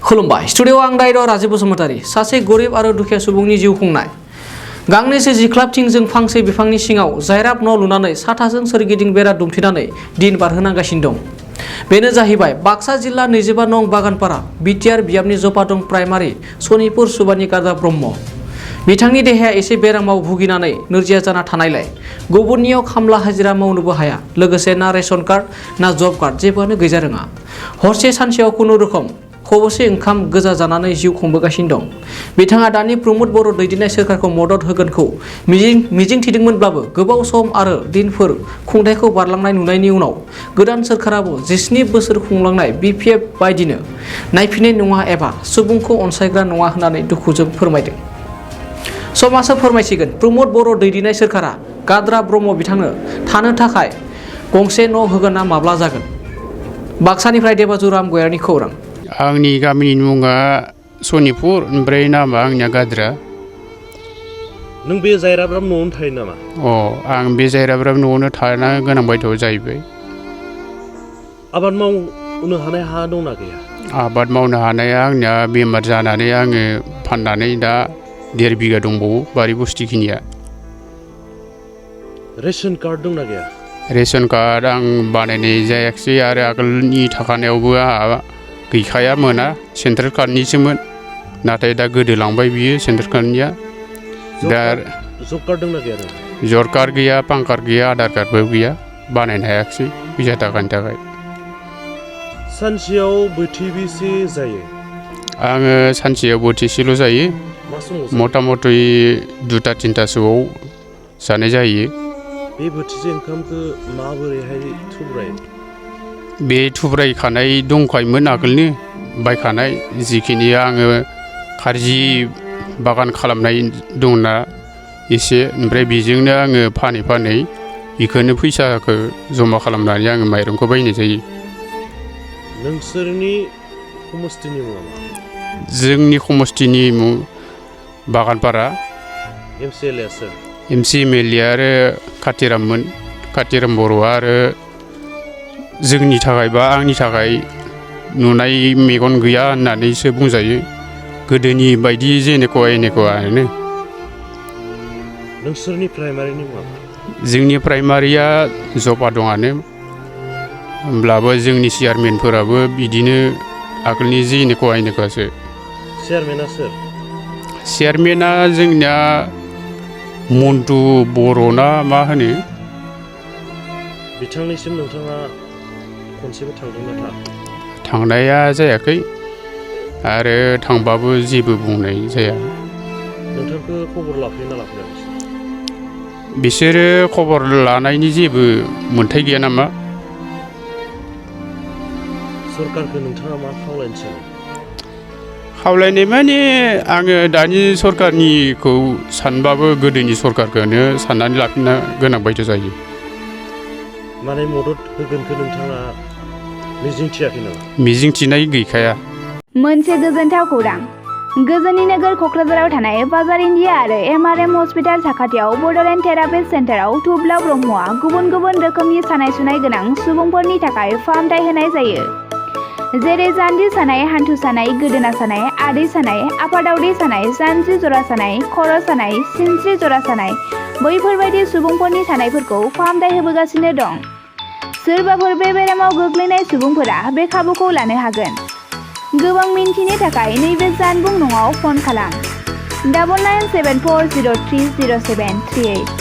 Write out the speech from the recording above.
खुलुमबाय स्टुडिअ आं डाइरेक्टर राजीव बसुमतारी सासे गरिब आरो दुखिया सुबुंनि जिउ खुंनाय गांनैसो जिख्लाबथिंजों फांसे बिफांनि सिङाव जायराब न' लुनानै साथाजों सोरगिदिं बेरा दुमथेनानै दिन बारहोनांगासिनो दं। बेनो जाहैबाय बाक्सा जिल्ला 25 नं बागानपारा बिटिआर बियाबनि जपादं प्राइमारि सनिपुर सुबानि गादा ब्रह्म। बिथांनि देहाया एसे बेरामाव भुगिनानै नोरजिया जाना थानायलाय गुबुननियाव खामला हाजिरा मावनोबो हाया, लोगोसे ना रेशन कार्ड ना जब कार्ड जेबोआनो गैजा रोङा। हरसे सानसेयाव खुनुरुखुम खबसे ओंखाम गोजा जानानै जिउ खुंबोगासिनो दं। बिथाङा दानि प्रमोद बर' दैदेननाय सोरखारखौ मदद होगोनखौ मिजिं थिदोंमोनब्लाबो गोबाव सम आरो दिनफोर खुंथायखौ बारलांनाय नुनायनि उनाव गोदान सोरखाराबो 19 बोसोर खुंलांनाय बिपिएफ बायदिनो नायफिननाय नङा एबा सुबुंखौ अनसायग्रा नङा होननानै दुखुजों फोरमायदों। समाजआ फोरमायसिगोन प्रमोद बर' दैदेननाय सोरखारा गाद्रा ब्रह्म बिथांनो थानो थाखाय गंसे न' होगोन ना माब्ला जागोन। बाक्सानिफ्राय देबाजुराम गयारनि खौरां। आंनि गामिनि मुङा सनिपुर, ओमफ्राय नामा आंनिया गाद्रा। नों बे जायराब्राम न'आवनो थायो नामा? आं बे जायराब्राम न'आवनो थानो गोनां बायथ' जाहैबाय। आबाद मावनो हानाय हा दंना गैया? आबाद मावनो हानाया आंनिया बेमार जानानै आङो फाननानै दा 1.5 बिगा दंबावो बारि बुस्थिखिनिया। रेशन कार्ड दंना गैया? रेशन कार्ड आं बानायनाय जायाखिसै आरो आगोलनि थाखानायावबो आंहा गैखाया मोना, सेन्ट्रेल कार्डनिसोमोन, नाथाय दा गोदोलांबाय बियो सेन्ट्रेल कार्डनिया। दा जब कार्ड दंना गैया? जब कार्ड गैया, पान कार्ड गैया, आधार कार्डबो गैया, बानायनो हायाखिसै फैसा थाखानि थाखाय। सानसेयाव बोथिबेसे जायो? आङो सानसेयाव बोथिसेल' जायो, मथा मथि 2-3टासोआव जानाय जायो। बे बोथिसे ओंखामखौ माबोरैहाय थुब्रायो? बे थुब्रायखानाय दंखायोमोन आगोलनो बायखानाय, जिखिनि आङो खारजि बागान खालामनाय दंना एसे, ओमफ्राय बेजोंनो आङो फानै बेखौनो फैसाखौ जमा खालामनानै आङो माइरंखौ बायनाय जायो। नोंसोरनि समस्थिनि मुङा मा? जोंनि समस्थिनि मुं बागानपारा। एमसिएलए सोर? एमसिएलए आरो कातिराममोन, कातिराम बर'आ आरो जोंनि थाखाय बा आंनि थाखाय नुनाय मेगन गैया होननानैसो बुंजायो। गोदोनि बायदि जेनेखवानो। नोंसोरनि प्राइमारिनि मुङा मा? जोंनि प्राइमारिया जपादंआनो, होमब्लाबो जोंनि चेयारमेनफोराबो बिदिनो आगोलनि जेनेखवासो। चेयारमेना सोर? चेयारमेना जोंनिया मन्टु बर'ना मा होनो। बिथांनिसिम नोंथाङा खनसेबो थांदोंना थाङाखै? थांनाया जायाखै आरो थांबाबो जेबो बुंनाय जाया। नोंथांखौ खबर लाफैना लाफैया? बिसोरो खबर लानायनि जेबो मोन्थाय गैया नामा। सरकारखौ नोंथाङा मा खावलायनो सानो? खावलायनाय माने आङो दानि सरकारनिखौ सानबाबो गोदोनि सरकारखौनो साननानै लाफिननो गोनां बायद' जायो। माने मदद होगोनखौ नोंथाङा मिजिंथियाखै नामा? मिजिंथिनाय गैखाया। मोनसे गोजोनथाव खौरां। गोजोननि नोगोर क'क्राझाराव थानाय बाजार इन्डिया आरो एमआरएम हस्पिटाल साखाथियाव बड'लेण्ड थेरापिस्ट सेन्टाराव थुब्ला ब्रह्मआ गुबुन गुबुन रोखोमनि सानाय सुनाय गोनां सुबुंफोरनि थाखाय फाहामथाय होनाय जायो। जेरै जान्जि सानाय, हान्थु सानाय, गोदोना सानाय, आदै सानाय, आफादावदै सानाय, जानजि जरा सानाय, खर' सानाय, सिनस्रि जरा सानाय, बैफोरबायदि सुबुंफोरनि सानायफोरखौ फाहामथाय होबोगासिनो दं। सोरबाफोर बे बेरामाव गोग्लैनाय सुबुंफोरा बे खाबुखौ लानो हागोन। गोबां मिन्थिनो थाखाय नैबे जानबुं नङाव फन खालाम 9974030738।